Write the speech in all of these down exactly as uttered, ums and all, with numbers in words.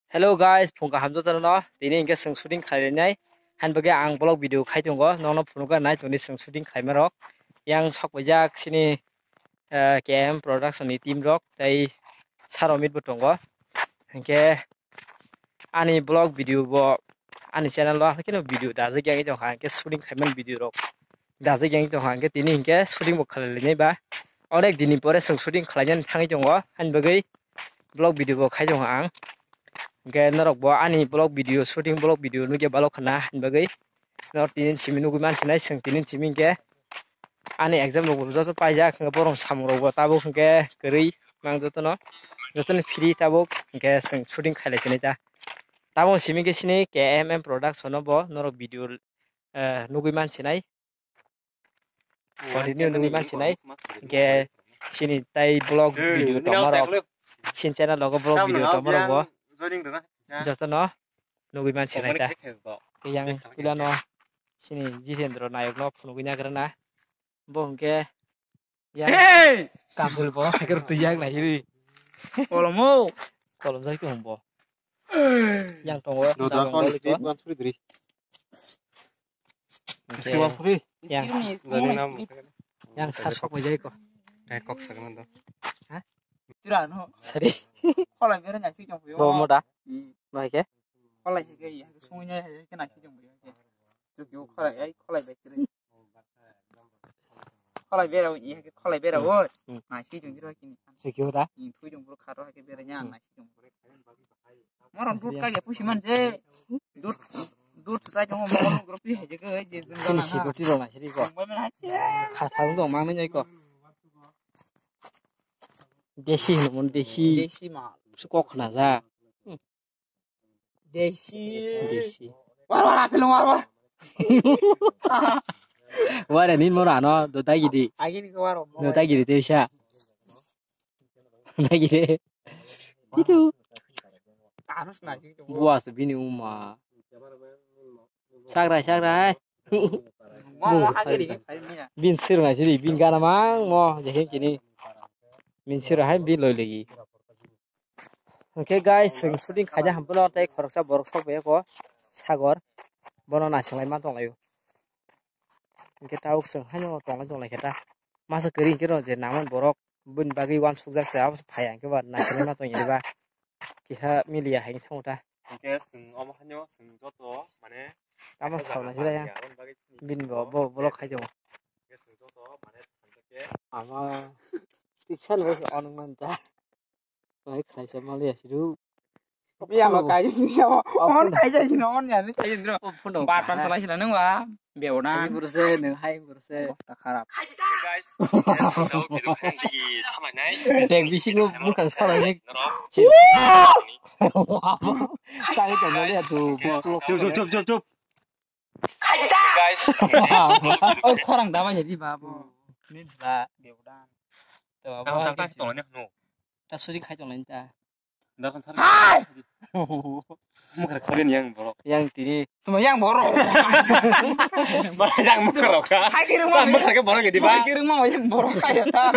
Hello guys, phung kaham jotono. Tini hingke chwng shooting khlainai. Han bagwi ang vlog video khai tongo. Nono phunukha nai tongdi chwng shooting khlaima rok. Yang sok paijak sini, eh, K M Production ni team rok tei Saromit bo tongo. Hingke ani vlog video bo ani channel o hakhe no video dajak yang tongkha, hingke shooting khaimani video rok dajak yang tongkha, hingke tini hingke shooting bo khlai lainai ba. Onek dini pore chwng shooting khlainani thangwi tongo, ani bagwi vlog video bo khai tongo ang. Hingke norok bo ani vlog video, shooting vlog video nugya balok khna, ani bagwi norok tini simi nugwi mansinai, chwng tini simi hingke ani exam rok bo joto paijak, hingke borok samung rok bo tabuk hingke kwrwi mang jotono, jotono free tabuk, hingke chwng shooting khailai sinai ta. Tabuk simi hingke sini K M M Production o bo norok video, eh, nugwi mansinai. Continue nugwi mansinai. Hingke sini tai vlog video tongmarok, sini channel logo vlog video tongmarok bo jotono nugwi mansinai ta. Yang pilano sini Jitendra Nayok no phunugwi nagrana. Bo hingke yang Hey! Kabul bo hingke rwtwi yak nai ri. Kolomo. Kolom jai tong bo. Yang tongo, No, yang tongo, one, two, three. Hingke Fifty-one free. Yang, Excuse me, Gani excuse nam. me. Yang sar sok jai ko. Eh, kok sakno do. Tira no. Sari. Kholai bere nai si jong yo. Bo moda. Hmm. Bai ke? Kholai si ke ya, sungnya ya ke nai si jong yo. Juk yo kholai ai kholai bai kiri. Kholai bera o, iya ke kholai bera o. Hmm. Nai si jong jiro kini. Sikyo da? Ni thui jong bro kharo ke bera nya Hmm. nai si jong. Morom dut ka ya pusi man je. Dut, dut sa jong morom gro pi he je ke je jin Sini na. Security rok nai siri ko. Jong bai man ha che. Kha sa jong mang nai ko. Desi hino mon desi. Desi ma. Su kok khna ja. Desi. Desi. War war apil war war. Wara nin mora no do dai gidi. Agin ko war mo. Do dai gidi te sha. Dai gidi. Itu. Anus na ji. Buas bini uma. Sagrai sagrai. Mo mo hagiri. Bin sir na siri bin gana mang mo jehin kini. Bin sir hai bin loi legi. Hingke guys, chwng shooting khaina hamphano tei khoroksa borok sok bai ko Sagor, bono naisinglaima tonglaio. Hingke tabuk chwng haino tonglai tonglai khe ta. Masa kwrwi hingke no je nangmani borok bini bagwi uansukjak se abo se phaiya hingke ba naisinglaima tongya diba. Keha miliya hai thango ta. Hingke chwng omo haino chwng joto mane Tamo ekta sauna jaga sila ya. Manya, aboni bagwi chini Bini bo, bo, borok khai tongo. Hingke chwng joto mane thansa khe Ama tiksa no se onong man ta. Bai khlaisa maliya siru. Biya ma kai biya ma. On kai jai no on ya ni kai dro. Bar pan salai sila nang wa. Beona. Hai burse nang hai burse. Bosta kharap. Dek bisi no mukang salai ni. Sai ta maliya tu. Chup chup chup chup chup. Guys. Oi khorang da bai di ba bo. Nin sla Beona. To ba. Ta ta ta tong ne no. Ta suri khai tong ta. Dakhan sar. Hai! Mukar khaben yang borok. Yang tini. Tuma yang borok. Ba yang mukar rok ka. Hai kiri mo. Mukar ke borok di ba. Hai kiri mo yang borok kaya ta.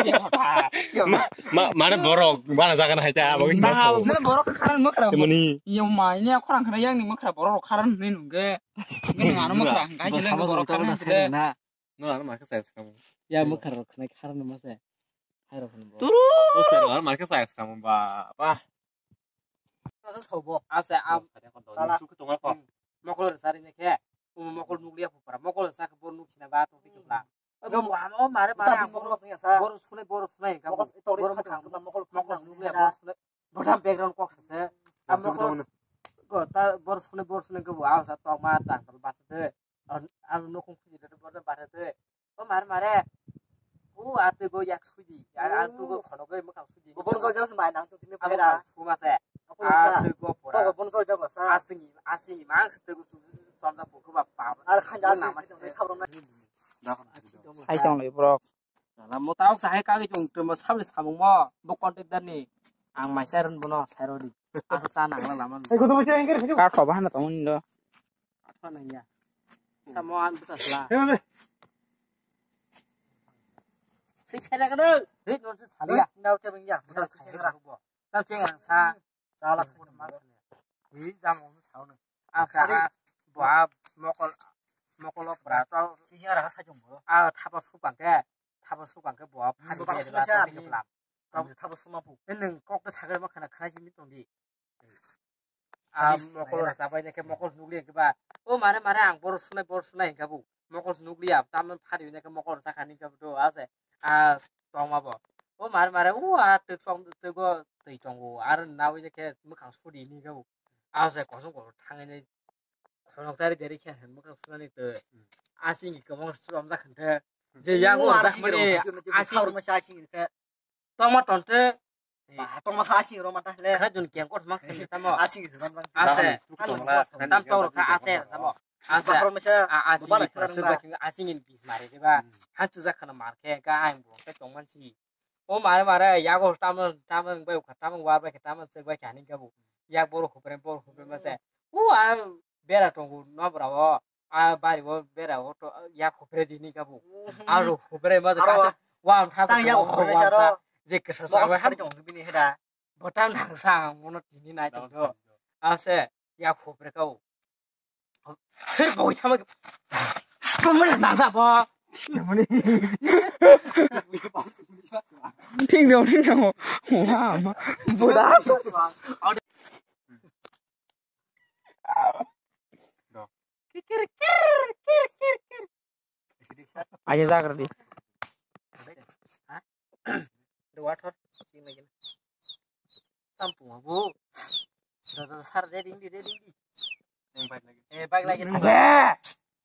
Ma ma mane borok bana jagan hai ta abo ki. Nah, borok karan mukar. Temani. Yang ma ini aku orang kena yang ni mukar borok karan ni nungge. Ini anu mukar. Kai sama sama karan. No, ano marka saya sekarang. Ya mukar rok kena karan masa. Hai rok bo. Turu. Terus ya, ano marka saya sekarang ba. Apa? Asa sobo. Asa am. Salah. Mokol sari ne khe. Um mokol nukliya pupara. Mokol sa ke bor nuk sina ba to pitu la. Gam wa mo mare mare am bor nuk ya sa. Bor sunai bor sunai gam. Mokol mokol nukliya bor sunai. Bodam background kok sa. Am mokol. Ko ta bor sunai bor sunai gam wa sa tong ma ta ba sa de. Ano nokong khuji de bor da bare de. O mare mare. O ate go yak suji. Ate go khono go mokang suji. Bo bono jol jol mai nang to tini pera. Suma se. Ate go pora. To bono jol jol sa. Asing asing mang se go chom ja poko ba pa. Ar khan ja na ma sabro na. Hai tong le bro. Jala mo tawk sa hai kagi chung tuma sabni samung mo bo contact dani. Ang mai sai ron bono sai rodi. Asa sa nang la lama. Ka tho bahana tong ni do. Ka tho nang ya. Samo an buta sla. Si khela ka do. Hei non se sali ya. Nau te bang ya. Buta sai ra. Tau cheng sa. Chala sa ma. Ui, jang wng sa wng. Ah, Sari. Sa, ah, bo, ah, mokol, mokol o bra to. Sisi ara sa jong bo. Ah, thapa sukang ke, thapa sukang ke bo, hmm, phari bo de ba, sa, thapa sukang. Thapa suma bu. Nwng kok to sakre ma khana, khana simi tong di. Ah, mokol rok chabai nai khe mokol nukli hwnkhe ba, "O mare, mare, ang boro sunai, boro sunai," hwnkha bo. Mokol nukliya, tamni phari hwnwi khe mokol rok chakha hwnwi khe bo, ase, ah, tongma bo. "O mare, mare, o, ah, twk chong, twgo twi tongo, aro nawi khe mwkhang sudi," hwnwi khe bo. Ase, kosom kosom thangwi nai khonok tari tari khe mwkhang sunani twi. Asing kwbang somjak hwnkhe. Je yago o, sak asing mani, rok, asing rok masa asing khe. Tongma tonte. Ba, tongma sa asing roma ta le. Khajun kiang kot ma khajun tamo. Asing roma ta. Ase. Tam tor kha ase tamo. Ase. Bahar masa. A, asing ni khajun ba. Asing ni bis mare ke ba. Han chuja khana mar khe ka ang bo te tongman si. O mare mare yago tamo tamo bai kha tamo war bai kha tamo chek bai kha ni ka bu. Yak boro khupre boro khupre ma se. U a bera tongo no bra o. A bari o bera o to yak khupre di ni ka bu. Aro khupre ma se ka se. Wa ang tha tang yak khupre sa ro. Je kesa sa wa ha tong bini heda. Botang nang sa ang mono tini nai tong do. A se yak khupre ka u. Thir boi thama. Pamela nang sa bo. Thing dong, thing dong. Wa ma. Buda. Kir, kir, kir, kir, kir. Aja jagar di. The water. Tampung abu. Dada sar de ding di, de ding di. Eh, bike lagi.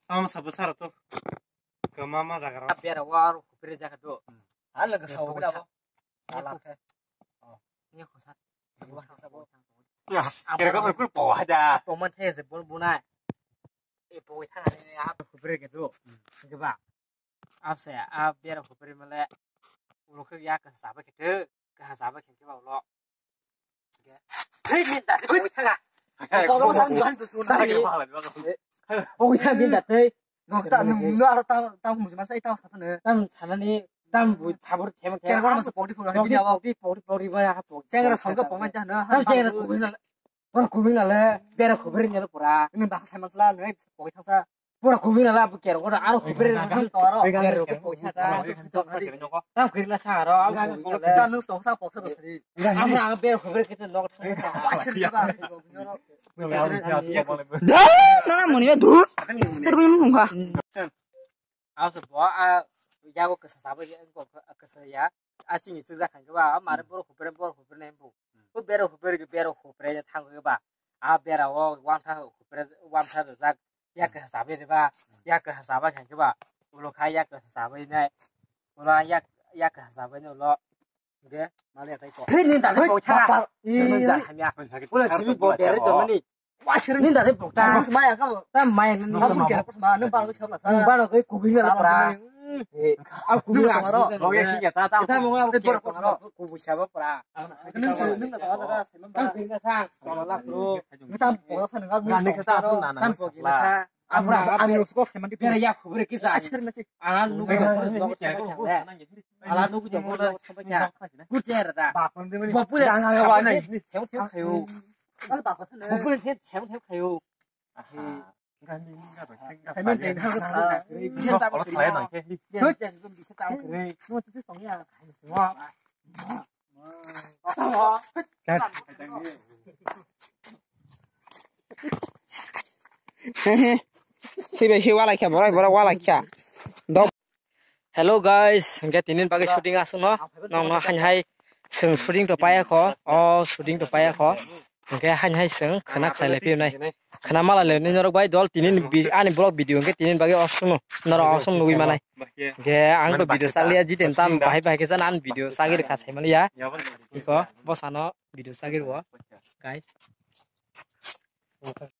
Ang sabo sar to. Kama ma jagar. Biar war kupre jaga do. Hal ga sao ga. Sala. Oh. Ni ko sar. Ya, kira ko kur po aja. Poman the se bol bunai. E pogoi thangani a khupre ke do. Ke ba. Abse a bera khupre male. Ulo ke ya ka saba ke te. Ka saba ke ke ba ulo. Hei min da pogoi thanga. Pogoi thang jan tu sun ni. Pogoi thang min da te. Nok ta nung no aro ta ta mu ma sai ta sa ne. Tam sanani tam bu sabur thema ke. Ke ba ma pogdi pogdi ni awa. Pogdi pogdi pogdi ba ha pogdi. Chengra song ka pogoi thang na. Tam chengra khupre na. Boro kubui nale, bera kubui nale pura. Ini bahasa masalah, ini pokok thangsa. Boro kubui nale abu kero, boro aro kubui nale. Ini toro. Kero ke poisa ta. Tam kubui nale sa aro, abu kubui nale. Kita nus tong sa poksa to sari. Amra ang bera kubui kita nok thang. Wah, cerita ba. Da, na muni ba dur. Terbim mungka. Asa bo a yago kasa sabo ya ko kasa ya. Asing ni sijak khan ba mare boro hupre boro hupre ne bu. Ko bero hupre ke bero hupre ne thang ba. A bera o wangtha hupre wangtha jak yak kasa sabe ba. Yak kasa sabo khan ba. Ulo kha yak kasa sabe ne. Ulo yak yak kasa sabe ne ulo. Oke, mali atai ko. Hei, ni dale ko thang. Ih, ja hamya. Ulo chimi bo dere jomani. Wah, sir ni dale bo ta. Mas maya ka. Ta maya ni. Abun kera pas ma, nang balo chapla sa. Nang balo ke kubui na pra. Eh, a kubui na. Oke, thik ya, ta ta. Ta mo ko bor ko. Kubui sa ba pra. Nang sa nang ta ta. Ta kubui na sa. Ko la pro. Nang ta bo sa nang. Nang ta ta na na. Ta bo na sa. Abra, abra, usko khaimani pera ya khubri kisa. Achar na chik. Ala nugu jong pura nugu thangbai kha. Ala nugu jong pura nugu thangbai kha. Good jaya da. Bapun de mani. Bapun de. Theu theu khayo. Bapun de theu theu khayo. Khaimani de thang sa. Bisa ta. Bisa ta. Sibai si walai kha, borai borai walai kha. Dok. Hello guys, hingke tinin bagwi shooting aswkno, nongno hain hai chwng shooting to paiya kho, o shooting to paiya kho. Hingke hain hai chwng khwna khlai lai phiyonai. Khwna ma lai lai nai norok bai dol tinin bi-, ani vlog video hingke tinin bagwi oswkno, norok oswk nugwi manai. Hingke ang to video chakliya jiten tam bahai bahai khe chana ang video chagwi rwkha saimaliya. Iko bosano video chagwi rwo guys.